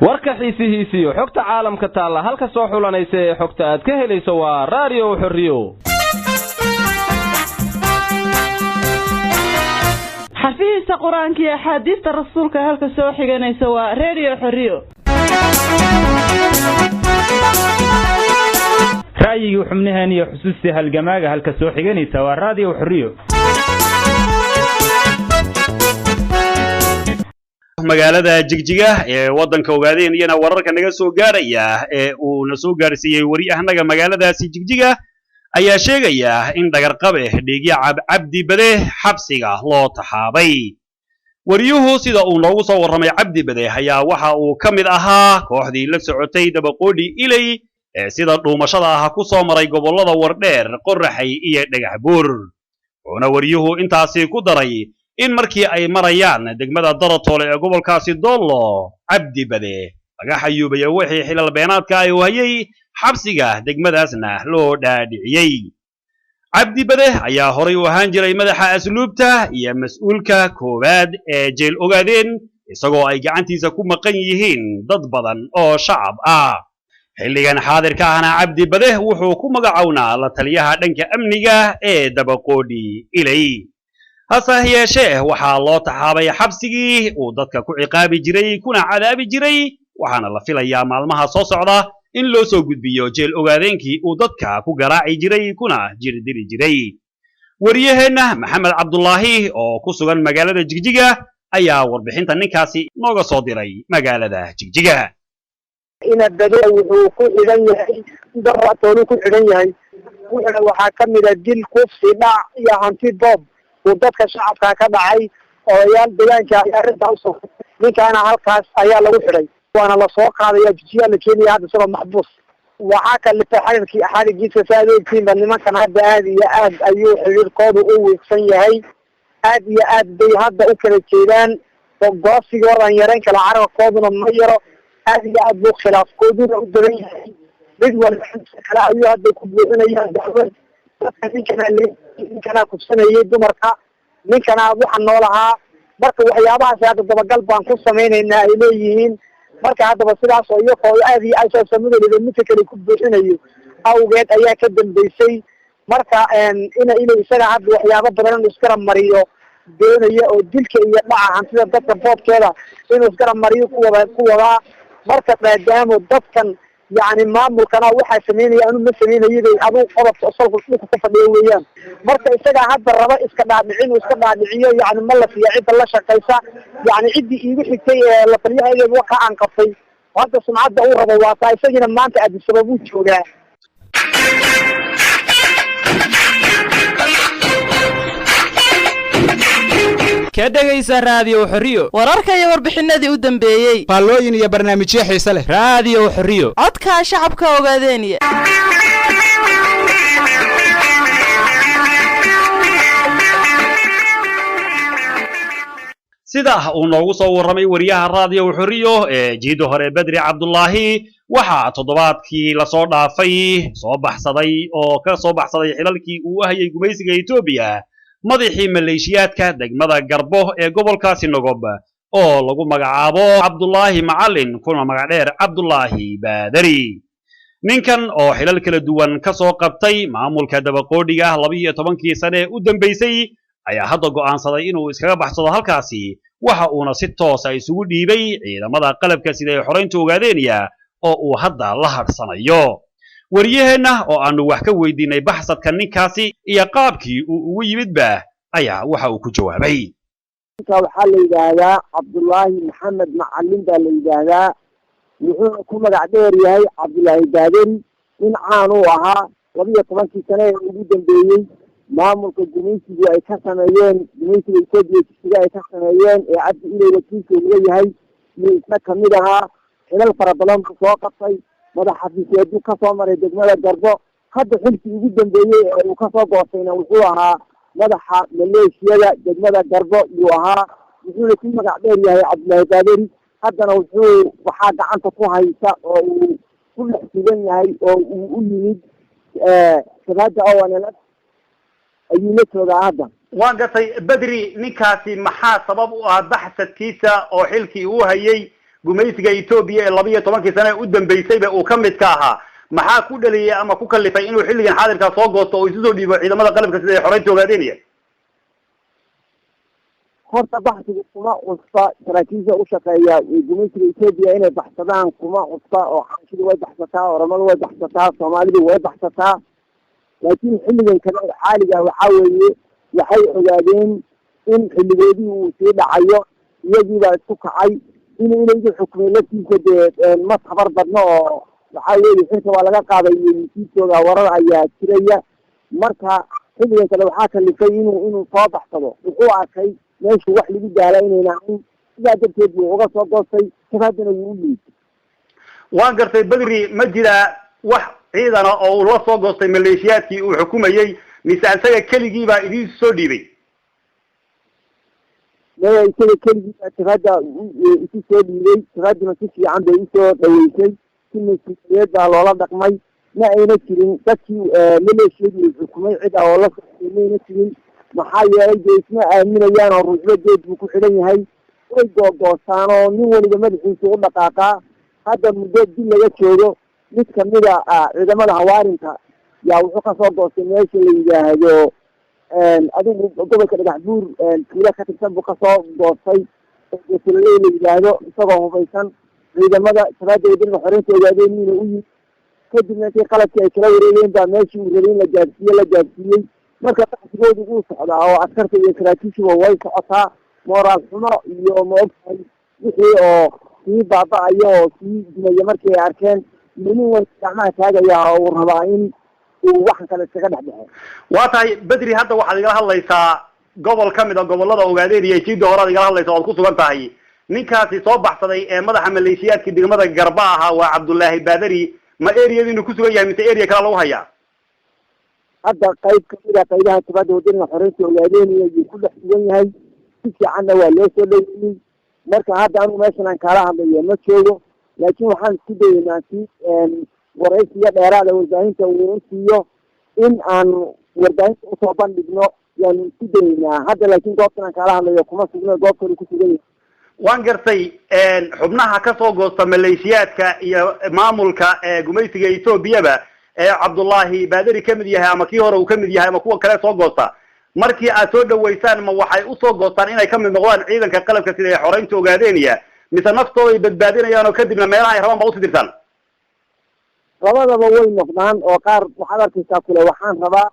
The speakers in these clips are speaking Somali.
Warka xiisihiisiyo xogta caalamka taalla halka soo xulanaysa ee xogta aad ka helayso waa Raadiyo Xorriyo. Xafihiisa Qur-aanka iyo axaadiista rasuulka halka soo xiganaysa waa Redio Xorriyo. Ra'yigii xubnaheen iyo xusuustii halgamaaga halka soo xiganaysa waa Raadiyo Xorriyo. Magaalada Jigjiga ee waddanka Ogaadeen iyana wararka naga soo gaaraya ee uu na soo gaarsiiyey waryahanaga magaaladaasi Jigjiga ayaa sheegaya in dhagarqabe Dhiigyacab Cabdi Bade xabsiga loo taxaabay. Wariyuhu sida uu noogu soo warramay, Cabdi Bade ayaa waxa uu ka mid ahaa kooxdii la socotay Dabaqoodhi Iley ee sida dhuumashada ah ku soo maray gobollada Wardheer, Qoraxay iyo Dhagax Buur. Wuxuuna wariyuhu intaasi ku daray in markii ay marayaan degmada Daratoole ee gobolkaasi Doollo, Cabdi Bade laga xayuubaya wixii xilal beenaadka ay hayay, xabsiga degmadaasna loo dhaadhiciyey. Cabdi Bade ayaa horay u ahaan jiray madaxa asluubta iyo mas-uulka koowaad ee jeel Ogaadeen, isagoo ay gacantiisa ku maqan yihiin dad badan oo shacab ah. Xilligan xaadirka ahna Cabdi Bade wuxuu ku magacownaa la taliyaha dhanka amniga ee Dabaqoodhi Ilay. Hase yeeshee waxaa loo taxaabay xabsigii uu dadka ku ciqaabi jiray kuna cadaabi jiray, waxaana la filayaa maalmaha soo socda in loo soo gudbiyo jeel Ogaadeenkii uu dadka ku garaaci jiray kuna jirdili jiray. Wariyaheenna Maxamed Cabdulaahi oo ku sugan magaalada Jigjiga ayaa warbixinta ninkaasi nooga soo diray magaalada Jigjiga. Ina Bade wuxuu ku xidhan yahay Daratooluu ku xidhan yahay. Wuxuna waxaa kamid a dil, kufsi, dhac iyo hanti boob uu dadka shacabka ka dhacay. Odayaal deegaanka ayaa arrintaa usoo, ninkaana halkaas ayaa lagu xidhay, waana lasoo qaadaya, Jijiyaa la keenaya hadda isagoo maxbuus. Waxaa kalifay xarirkii xarigiisa, sa ad ogtiinba, nimankan hadda aad iyo aad ayuu xiriirkoodu u wiiqsan yahay, aad iyo aad bay hadda u kala jeedaan oo goosigoodan yarayn kala, carabkooduna ma yaro, aad iyo aad buu khilaafkooduna u daran yahay. Mid walba kale ayuu hadda ku buuxinayaan dacwad dadka, ninkanaa ninkanaa kufsanayay dumarka, ninkanaa waxa noolahaa. Marka waxyaabahaas hadda dabagal baan ku samaynaynaa ay leeyihiin. Marka haddaba sidaas oo iyakoo aad iyo aad saamudaliba midka kale ku buuxinayo awgeed ayaa ka dambeysay. Marka ina isaga hadda waxyaabo badan inuu iskara mariyo doonaya oo dilka iyo dhaca hantida dadka boobkeeda inuu iskara mariyo kuwada ku wadaa. Marka maadaama dadkan yacni maamulkana waxaa sameynaya anu ma sameynayabay aduu qodobka salku dhulka ku fadhiyo weeyaan. Marka isagaa hadda raba iska dhaadhicin uu iska dhaadhiciyo, yacni ma la siiya cidda la shaqaysa, yacni ciddii iigu xigtay ee la taliyahayga waxa aan qabtay hadda sumcadda uu rabo waa taa. Isagiina maanta Addis Ababuu joogaa. Ka dhegaysa Raadiyo Xorriyo wararka iyo warbixinadii u dambeeyey, faallooyin iyo barnaamijyo xiise leh. Raadiyo Xorriyo, codka shacabka Ogaadeeniya. Sida uu noogu soo warramay wariyaha Raadiyo Xorriyo ee jiida hore Bedri Cabdulaahi, waxaa toddobaadkii lasoo dhaafay soo baxsaday oo ka soo baxsaday xilalkii uu hayay gumaysiga Etoobiya madaxii maleeshiyaadka degmada Garbo ee gobolkaasi Nogob oo lagu magacaabo Cabdulaahi Macalin, kuna magac dheer Cabdulaahi Baadari. Ninkan oo xilal kala duwan ka soo qabtay maamulka Dabaqoodhiga ah 12-kii sane ee u dambeysay ayaa hadda go'aansaday inuu iskaga baxsado halkaasi, waxa uuna si toosa isugu dhiibay ciidamada qalabka sida ee xoraynta Ogaadeeniya oo uu hadda la hadhsanayo. Wariyaheenna oo aanu wax ka weydiinay baxsadka ninkaasi iyo qaabkii uu ugu yimidba ayaa waxa uu ku jawaabay: Ninka waxaa la yidhaahdaa Cabdullaahi Maxamed Macalin baa la yidhaahdaa, wuxuuna ku magac dheer yahay Cabdullaahi Baaderi. Nin caan uu ahaa 12-kii sane ee ugu dambeeyey maamulka gumaysigu ay ka sameeyeen, gumaysiga Etoobiya Jigjiga ay ka sameeyeen ee Cabdi Iley wakiilka uga yahay iyo isna kamid ahaa. Xilal fara badan buu soo qabtay, madax xafiisyeeduu kasoo maray degmada Garbo. Hadda xilkii ugu dambeeyey ee uu kasoo goostayna wuxuu ahaa madaxa maleeshiyada degmada Garbo yuu ahaa, wuxuuna ku magac dheer yahay Cabdullaahi Baaderi. Haddana wuxuu waxaa gacanta ku haysa oo uu ku dhex sugan yahay oo uu u yimid shabaada ONLF ayuu la joogaa hadda. Waan gartay, Bedri. Ninkaasi maxaa sabab u ah baxsadkiisa oo xilkii uu hayay Gumaysiga Etoobiya ee 12-kii sane u dambeysayba uu ka mid ka ahaa, maxaa ku dhaliyay ama ku kalifay inuu xilligan xaadirkaa soo goosto oo isu soo dhiibo ciidamada qalabka sida ay xoreynta Ogaadeynaya? Horta baxsigu kuma cusba. Saraakiisha u shaqeeya gumaysiga Etoobiya inay baxsadaan kuma cusba, oo xaashidu way baxsataa, Oramadu way baxsataa, Soomaalidu way baxsataa. Laakiin xilligan kale xaaliga waxaa weeye, waxay ogaadeen in xilligoodii uu sii dhacayo. Iyagiibaa isku kacay inuu inaygu xukumay laftiisa. Dee ma tabar badno, oo waxaa weeye xilka waa laga qaaday iyo masiibtooda warar ayaa jiraya. Marka xilligan kale waxaa kalifay inuu soo baxsado. Wuxuu arkay meeshu wax lagu daala inayna ahayn, sidaa darteed buu uga soo goostay, shabaadana wuu u liid. Waan gartay, Badri. Ma jiraa wax ciidana oo uu la soo goostay maleeshiyaadkii uu xukumayey, mise isaga keligii baa idiin soo dhiibay? Maya, isaga keligii baa jabhadda isu soo dhiibay. Jabhadduna si fiican bay usoo dhaweysay, si mas-uuliyeed baa loola dhaqmay. Ma ayna jirin dadkii maleeshiyadii uu xukumay cid ah oo la socday, mayna jirin. Maxaa yeelay, dee isma aaminayaan oo ruuxba geed buu ku xidhan yahay. Way googoostaan oo nin waliba madaxiisu u dhaqaaqaa. Hadda muddo dil laga joogo, mid kamida ciidamada hawaarinka yaa wuxuu kasoo goostay meesha la yidhaahdo adigu gobolka Dhagax Buur, tuula ka tirsan buu kasoo goostay, geesaloley la yidhaahdo, isagoo hubaysan. Ciidamada shabaada Wadaniga Xoreynta Ogaadeenina u yimid. Kadibna intii qalabkii ay kala wareegeen baa meeshii uu rabay in la gaadsiiye la gaadsiiyey. Marka baxsigoodu wuu socdaa, oo askarta iyo saraakiishuba way socotaa. Mooraal xumo iyo, ma ogtahay, wixii oo sii baaba-ayo oo sii dumaya markii ay arkeen, nin way gacmaha taagaya oo uu rabaa in uu waxan kale iskaga dhex baxo. Waa tahay, Bedri. Hadda waxaad igala hadlaysaa gobol ka mid a gobolada Ogaadeen iyo jiida horaad igala hadlaysa oad ku sugan tahay. Ninkaasi soo baxsaday ee madaxa maleeshiyaadka degmada Garba ahaa waa Cabdullaahi Baadari. Ma areadiinu ku sugan yahay, mise area kale lagu hayaa? Hadda qayb kamid a qaybaha jabhadda Wadaniga Xoreynta Ogaadeeniya ayuu ku dhex sugan yahay. Si fiicanna waa loo soo dhaweeyey. Marka hadda anigu meeshan aan kaala hadlayo ma joogo, laakiin waxaan isku dayeynaa si waraysiga dheeraada warbaahinta uu u siiyo in aan warbaahinta usoo bandhigno yaanu isku dayeynaa hadda. Laakiin goobtan aan kaala hadlayo kuma sugno, goob kale ku sugan yahay. Waan gartay. Xubnaha kasoo goosta maleeshiyaadka iyo maamulka gumaysiga Etoobiyaba ee Cabdullaahi Baadari kamid yahay, ama kii hore uu kamid yahay, ama kuwa kale soo goosta, markii aad soo dhaweysaan, ma waxay usoo goostaan inay kamid noqdaan ciidanka qalabka sida ay xoreynta Ogaadeeniya, mise naftooda ay badbaadinayaan oo kadibna meelaha ay rabaan ba usii dirtaan? Labadaba way noqdaan, oo qaar waxaad arkaysaa kule waxaan rabaa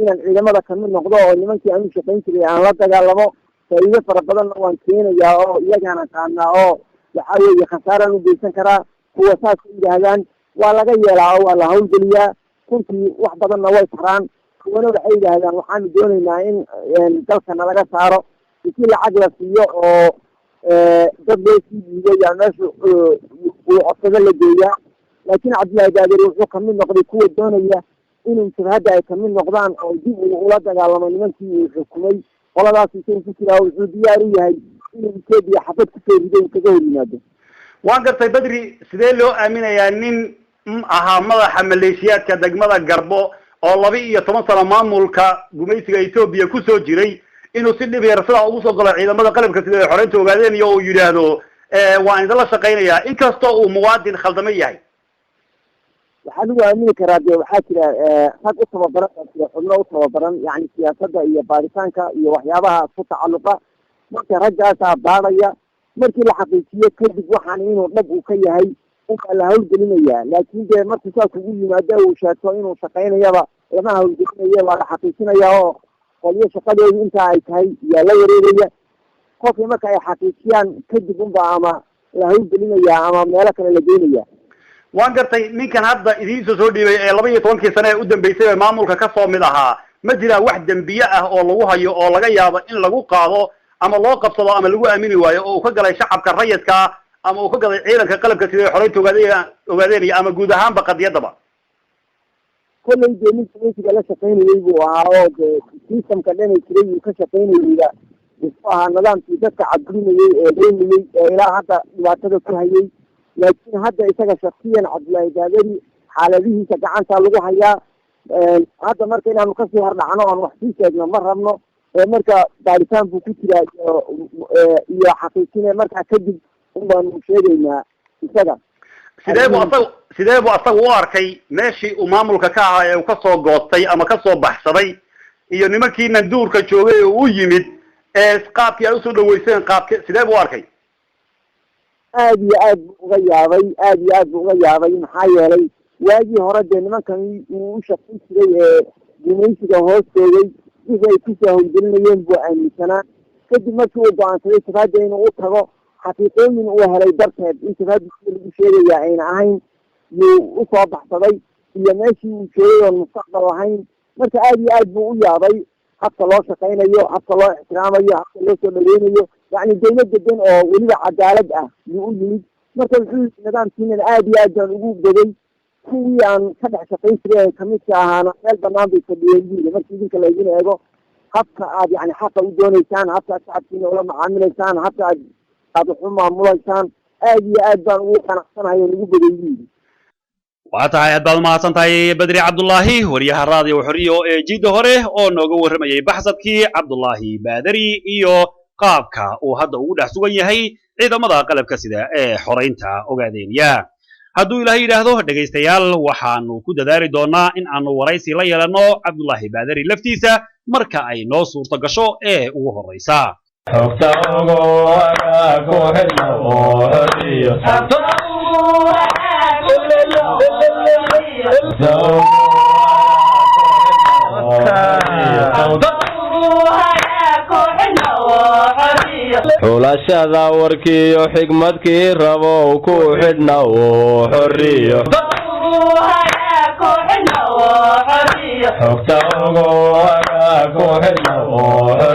inaan ciidamada kamid noqdo oo nimankii aan u shaqayn jiray aan la dagaalamo, faa'iido fara badanna waan keenayaa oo iyagaan aqaanaa, oo waxaa weeye khasaaraan u geysan karaa. Kuwa saas ku yidhaahdaan waa laga yeelaa oo waa la hawlgeliyaa, runtii wax badanna way taraan. Kuwana waxay yidhaahdaan waxaanu doonaynaa in dalkana laga saaro, si lacag la siiyo oo dad loo sii dhiibay yaa meesha uu codsado la geeyaa. Laakiin Cabdullaahi Baaderi wuxuu kamid noqday kuwa doonaya inuu jabhadda ay kamid noqdaan oo dib uu ula dagaalamo nimankii uu xukumay. Qoladaas isagu ku jiraa, wuxuu diyaar u yahay inuu Etoobiya xabad kusoo rido uu kaga hor yimaado. Waan gartay, Bedri. Sidee loo aaminayaa nin ahaa madaxa maleeshiyaadka degmada Garbo oo 12 sano maamulka gumaysiga Etoobiya kusoo jiray inuu si dhib yar sidaa ugu soo galo ciidamada qalabka sida ay xoreynta Ogaadeen iyo uu yidhaahdo waan idinla shaqaynayaa, inkastoo uu muwaadin khaldamo yahay? Waxaa lagu aamini karaa, dee waxaa jira rag u tababaran baa jira, xubno u tababaran yani siyaasadda iyo baaritaanka iyo waxyaabaha ku tacalluqa. Marka raggaasaa baadhaya. Markii la xaqiijiyo kadib waxaan inuu dhab uu ka yahay unbaa la hawlgelinayaa. Laakiin dee markuu saa kugu yimaado uu sheegto inuu shaqaynayaba, lama hawlgelinayo. Waa la xaqiijinaya oo qolyo shaqadoodu intaa ay tahay yaa la wareegaya. Kolkii marka ay xaqiijiyaan kadib unbaa ama la hawlgelinayaa ama meelo kale la geynaya. Waan gartay. Ninkan hadda idiinsoo soo dhiibay ee 12-kii sane ee u dambeysay ee maamulka kasoo mid ahaa, ma jiraan wax dembiye ah oo lagu hayo oo laga yaabo in lagu qaado ama loo qabsado ama lagu aamini waayo, oo uu ka galay shacabka rayidka ama uu ka galay ciidanka qalabka sida xoreynta Ogaadeenaya ama guud ahaanba qadiyadaba? Kollay dee nin gumaysiga la shaqaynayay buu ahaa, oo dee systemka dhanay jiray uu ka shaqaynayeyba. Wuxuu ahaa nidaamkii dadka caburinayay ee leynayey ee ilaa hadda dhibaatada ku hayay. Laakiin hadda isaga shaksiyan Cabdullaahi Baadari xaaladihiisa gacanta lagu hayaa hadda. Marka inaanu kasii hordhacno oon wax sii sheegno ma rabno. Marka baaritaan buu ku jiraa iyo xaqiijine. Markaa kadib Un baanu sheegaynaa isaga. Sidee buu asagu u arkay meeshii uu maamulka ka ahaa ee uu kasoo goostay ama kasoo baxsaday iyo nimankii nanduurka joogay oo u yimid ee qaabkii ay usoo dhaweyseen, qaabke sidee buu u arkay? Aad iyo aad buu uga yaabay, aad iyo aad buu uga yaabay. Maxaa yeelay, waagii hore dee nimankan uu u shaqayn jiray ee gumaysiga hoos joogay, wixii ay kusoo howlgelinayeen buu aaminsanaa. Kadib markii uu go-aansaday shabaadda inuu u tago, xaqiiqooyin uu helay darteed in shabaadda sida lagu sheegaya ayna ahayn yuu usoo baxsaday, iyo meeshii uu joogay oon mustaqbal lahayn. Marka aad iyo aad buu u yaabay habka loo shaqaynayo, habka loo ixtiraamayo, habka loo soo dhaweynayo, yacni dawlad degan oo weliba cadaalad ah yuu u yimid. Marka wuxuu yidhi, nidaamkiinan aad iyo aad baan ugu bogay, kuwii aan ka dhex shaqayn jiray ee kamidka ahaana meel banaan bay fadhiyeen, buu yidhi. Markii idinka laydin eego habka aad yani xaqa u dooneysaan, habka aad shacabkiina ula macaamilaysaan, habka aad wax u maamulaysaan, aad iyo aad baan ugu qanacsanahay oo ugu bogay, buu yidhi. Waa tahay, aad baad umahadsan tahay, Bedri Cabdullaahi, wariyaha Raadiyo Xoriyo ee jidda hore oo nooga warramayay baxsadkii Cabdullaahi Baadari iyo qaabka uu hadda ugu dhex sugan yahay ciidamada qalabka sida ee xoraynta Ogaadeenya. Hadduu Ilaahay yidhaahdo, dhegaystayaal, waxaanu ku dadaali doonaa in aanu waraysi la yeelanno Cabdullaahi Baadari laftiisa marka ay noo suurto gasho ee ugu horraysa. Xogta ugu ku xidhna oo Xoriyo. Xogta ugu xulashada warkiiyo xigmadkii rabow ku xidhna oo Xoriyo. Xogta ugu ku xidhna oo.